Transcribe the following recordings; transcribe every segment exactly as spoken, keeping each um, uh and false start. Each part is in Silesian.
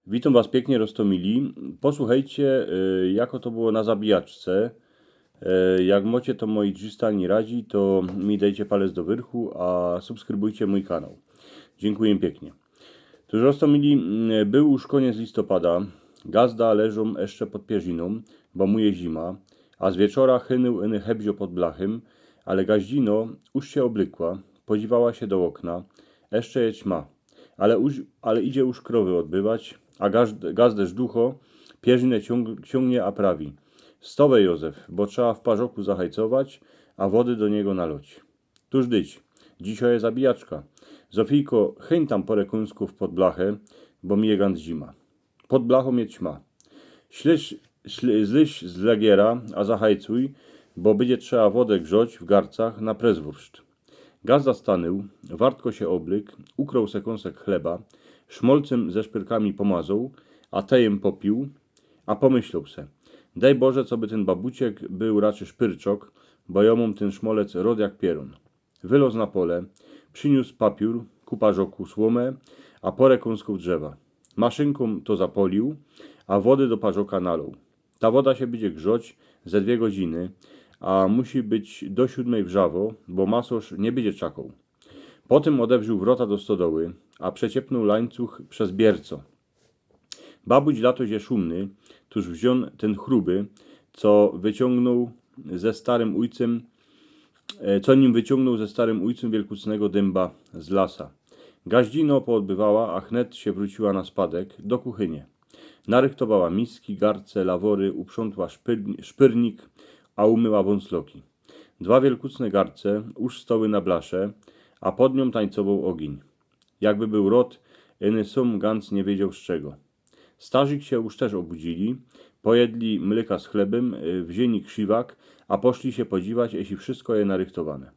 Witōm was piyknie, roztōmili. Posłuchejcie, y, jako to było na zabijaczce. Y, jak mocie to moi drzistani radzi, to mi dejcie palec do wyrchu, a subskrybujcie mōj kanał. Dziynkuję piyknie. Tōż, roztōmili, mm, bōł już kōniec listopada. Gazda leżōm jeszcze pod pierzinōm, bo mu je zima, a z wieczora chynył iny hebzio pod blachym, ale gaździno już sie ôblykła, podziwała sie do ôkna, jeszcze je ćma, ale już, ale idzie już krowy ôdbywać, a gazd-, gazdesz ducho pierzinę ciōng-, ciōngnie, a prawi: „Stowej, Józef, bo trzeba w parzoku zahajcować, a wody do niego naloć”. Tōż dyć, dzisiŏj je zabijaczka. Zofijko, chyń tam pŏrę kōnskōw pod blachę, bo mi je gans zima. Pod blachōm je ćma. Ślyś, śl-, zlyś z legiera, a zahajcuj, bo bydzie trzeba wodã grzoć w garcach na prezwurszt. Gazda stanōł, wartko sie ôblyk, ukrōł se kōnsek chleba, szmolcym ze szpyrkami pōmazōł, a tejym popiōł, a pōmyśloł se: „Dej Boże, coby tyn babuciek bōł raczy szpyrczok, bo jŏ mōm tyn szmolec rod jak pierōn”. Wyloz na pole, prziniōs papiōr, ku parzoku słōmã, a pŏrã kōnskōw drzewa. Maszynkōm to zapolił, a wody do parzoka naloł. Ta woda sie bydzie grzoć ze dwie godziny, a musi być do siōdmej wrzawo, bo masŏrz niy bydzie czakoł. Potym ôdewrziōł wrota do stodoły, a przeciepnōł lańcuch bez bierco. Babuś latoś je szōmny, tōż wziōn tyn chruby, co wyciōngnōł ze starym ôjcym, e, co nim wyciōngnōł ze starym ôjcym wielkucnego dymba z lasa. Gaździno poodbywała, a chnet sie wrōciyła na spadek do kuchynie. Narychtowała miski, garce, lawory, uprzątła szpyr-, szpyrnik, a umyła bōnsloki. Dwa wielkucne garce już stoły na blasze, a pod niōm tańcowoł ôgiyń. Jakby bōł rod, iny sōm gans niy wiedzioł z czego. Starzik sie już tyż ôbudziyli, pojedli mlyka z chlebym, y, wziyni krziwak, a poszli sie podziwać, jeśli wszystko je narychtowane.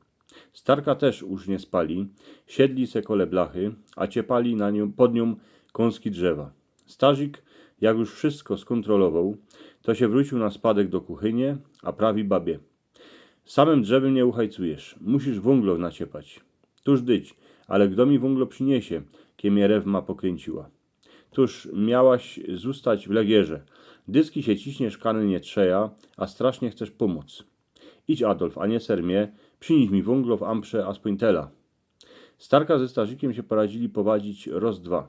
Starka tyż już niy spali, siedli se kole blachy, a ciepali na niōm, pod niōm kōnski drzewa. Starzik, jak już wszystko skōntrolowoł, to sie wrōciōł na spadek do kuchynie, a prawi babie: „Samym drzewym niy uchajcujesz, musisz wōnglo naciepać”. „Tōż dyć, ale gdo mi wōnglo prziniesie, kej mie rewma pokryncyła?” „Tōż miałaś zōstać w legierze. Dycki sie ciśniesz, kany niy trzeja, a strasznie chcesz pōmōc. Idź, Adolf, a niy sermie, prziniyś mi wōnglo w amprze, a spōntela”. Starka ze starzikiym sie poradziyli powadzić roz dwa.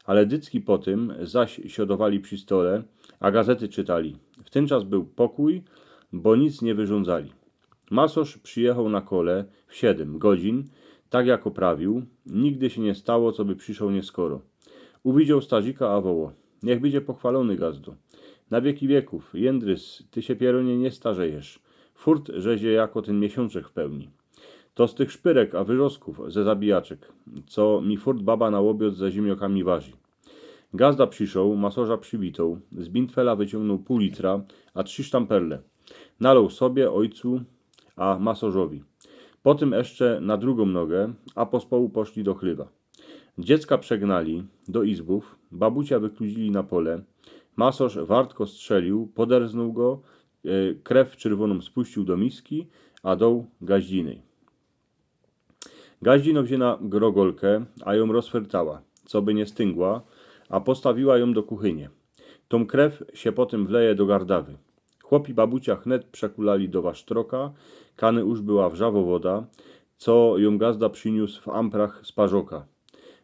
Ale dycki potym zaś siodowali przi stole, a gazety czytali. W tyn czas bōł pokōj, bo nic niy wyrządzali. Masŏrz przijechoł na kole w siedym godzin, tak jako prawiōł. Nigdy sie niy stało, coby prziszoł niy skoro. Uwidzioł starzika, a woło: „Niych bydzie pochwalōny, gazdo. Na wieki wieków, Jyndrys, ty sie, pierōnie, niy starzejesz. Furt żeś je jako tyn miesiōnczek w pełni. To z tych szpyrek a wyrzozkōw ze zabijaczek, co mi furt baba na ôbiŏd ze ziymniŏkami warzi”. Gazda prziszoł, masŏrza przywitoł, z bintfela wyciōngnōł pōł litra, a trzi sztamperle. Naloł sobie, ôjcu, a masŏrzowi. Potym jeszcze na drugōm nogã, a pospołu poszli do chlywa. Dziecka przegnali do izbōw, babucia wykludziyli na pole. Masŏrz wartko strzelił, poderznōł go, e, krew czyrwōnōm spuścił do miski, a doł gaździny. Gaździno wziyna rogolkã, a jōm rozfyrtała, coby niy styngła, a postawiła jōm do kuchynie. Tōm krew sie potym wleje do gardawy. Chłopi babucia chnet przekulali do wasztroka, kany już była wrzawo woda, co jōm gazda prziniōs w amprach z parzoka.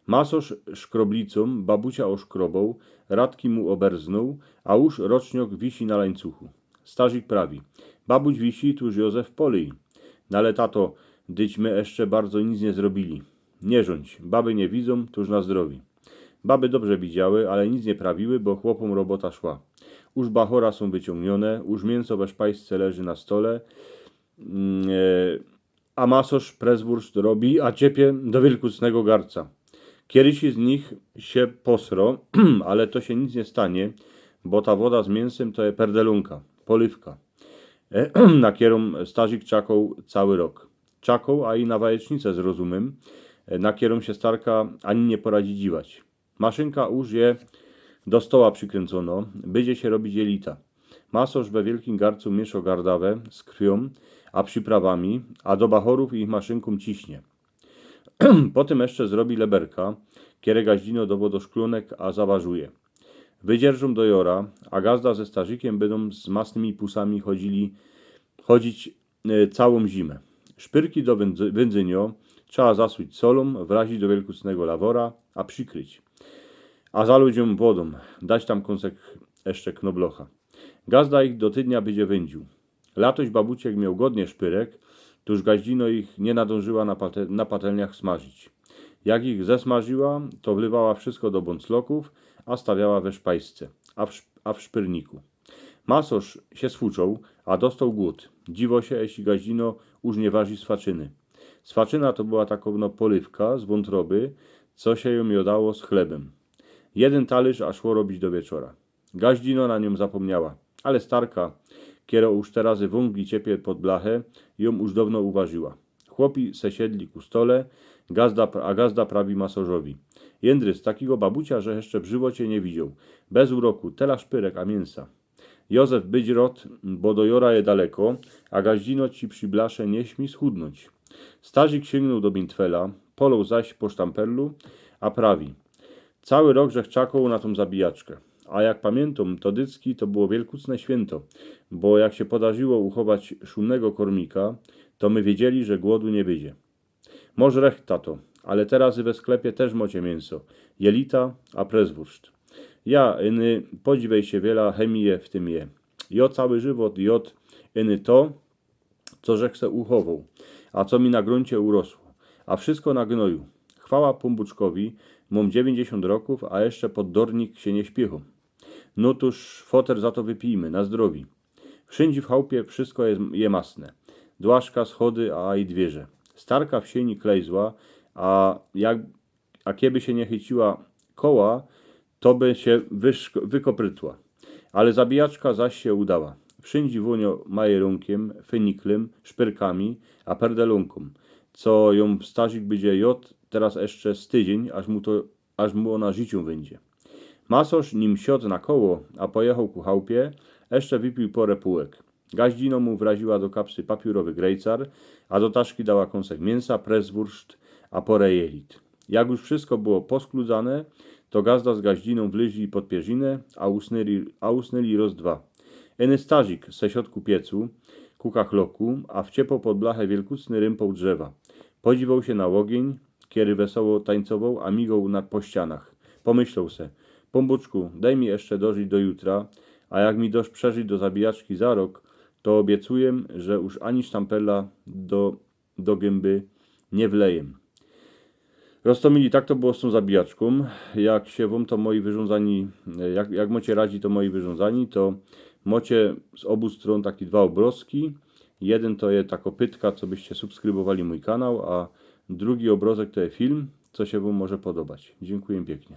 Masŏrz szkroblicōm babucia ôszkroboł, radki mu ôberznōł, a już roczniok wisi na lańcuchu. Starzik prawi: „Babuś wisi, tōż Józef polyj”. „No ale, tato, dyć my jeszcze bardzo nic niy zrobili”. „Niy rzōndź, baby niy widzōm, tōż na zdrowie”. Baby dobrze widziały, ale nic niy prawiły, bo chłopōm robota szła. Już bachora sōm wyciōngniōne, już miynso we szpajsce leży na stole. Mm, e, a masŏrz prezwurszt robi, a ciepie do wielkucnego garca. Kiedyś z nich sie posro, ale to sie nic niy stanie, bo ta woda z miynsim to je perdelōnka, polywka, e, na kerōm starzik czakoł cały rok. Czakoł, a i na wajecznicã z rozumym, e, na kerōm sie starka ani niy poradzi dziwać. Maszynka już je do stoła przikryncōno, bydzie sie robić jelita. Masŏrz we wielkim garcu miyszo gardawã z krwiōm a prziprawami, a do bachorōw ich maszynkōm ciśnie. Potym jeszcze zrobi leberka, kere gaździno dowo do szklōnek, a zabarzuje. Wydzierżōm do jora, a gazda ze starzikiym bydōm z masnymi pusami chodzili, chodzić e, cołkōm zimã. Szpyrki do wyndzy- wyndzyniŏ trzeba zasuć solōm, wrazić do wielkucnego lawora, a przikryć. A zaluć jōm wodōm, dać tam kōnsek jeszcze knoblocha. Gazda ich do tydnia bydzie wyndziōł. Latoś babuciek mioł godnie szpyrek, tōż gaździno ich niy nadōnżyła na, pate- na patelniach smażyć. Jak ich zesmażyła, to wlywała wszystko do bōnclokōw, a stawiała we szpajsce, a w, szp- a w szpyrniku. Masorz sie sfuczoł, a dostoł głōd. Dziwo sie, jeśli gaździno już niy warzi swaczyny. Swaczyna to była takowno polywka z wōntroby, co sie jōm jŏdało z chlebym. Jedyn talyrz, a szło robić do wieczora. Gaździno na niōm zapōmniała, ale starka, kero już te razy wōngli ciepie pod blachę, jōm już downo uwarziła. Chłopi se siedli ku stole, gazda, a gazda prawi masorzowi: Jyndrys, takigo babucia żech jeszcze w żywocie niy widzioł. Bez uroku, tela szpyrek a miynsa. Józef, być rod, bo do jora je daleko, a gaździno ci przi blasze niy śmi schudnōńć. Starzik siyngnōł do bintfela, polōł zaś po sztamperlu, a prawi: Cały rok żech czakoł na tōm zabijaczkã. A jak pamiyntōm, to dycki to było wielkucne świynto, bo jak sie podarziło uchować szōmnego kormika, to my wiedzieli, że głodu niy bydzie. Mosz recht, tato, ale te razy we sklepie tyż mocie miynso, jelita, a preswurszt. Ja, yny, podziwej sie, wiela chemije w tym je. Jŏ cały żywot jŏd yny to, co żech se uchowoł, a co mi na grōncie urosło. A wszystko na gnoju. Chwała Pōnbōczkowi, mōm dziewiyńćdziesiōnt rokōw, a jeszcze pod dornik sie niy śpiechōm. No tōż foter za to wypijmy, na zdrowi. Wszyndzie w chałpie wszystko je, je masne. Dłaszka, schody, a i dwiyrze. Starka w siyni klejzła, a jak, a kieby sie niy chyciła koła, to by sie wyszk- wykoprytła. Ale zabijaczka zaś sie udała. Wszyndzie wōnio majerōnkiym, feniklym, szpyrkami, a perdelōnkōm, co jōm starzik bydzie jŏd teroz jeszcze z tydziyń, aż mu to, aż mu ôna życiōm wyńdzie. Masorz nim siod na koło, a pojechoł ku chałpie, jeszcze wypiōł porã pōłek. Gaździno mu wraziła do kapsy papiōrowy grejcar, a do taszki dała kōnsek miynsa, preswurszt, a porã jelit. Jak już wszystko było poskludzane, to gazda z gaździnōm wlyźli pod pierzinã, a usnyli, a usnyli roz dwa. Yny starzik se siod ku piecu, ku kachloku, a wciepło pod blachã wielkucny rympoł drzewa. Podziwoł sie na ôgiyń, kery wesoło tańcowoł, a migoł na, po ścianach. Pōmyśloł se: Pōnbōczku, dej mi jeszcze dożyć do jutra, a jak mi dosz przeżyć do zabijaczki za rok, to ôbiecujym, że już ani sztamperla do, do gymby niy wlejym. Roztōmili, tak to było z tōm zabijaczkōm. Jak sie wōm to moje wyrządzanie, jak, jak mocie radzi to moje wyrządzanie, to mocie z ôbu strōn take dwa ôbrozki. Jedyn to je tako pytka, co byście subskrybowali mōj kanał, a drugi ôbrozek to je film, co sie wōm może podobać. Dziynkuję piyknie.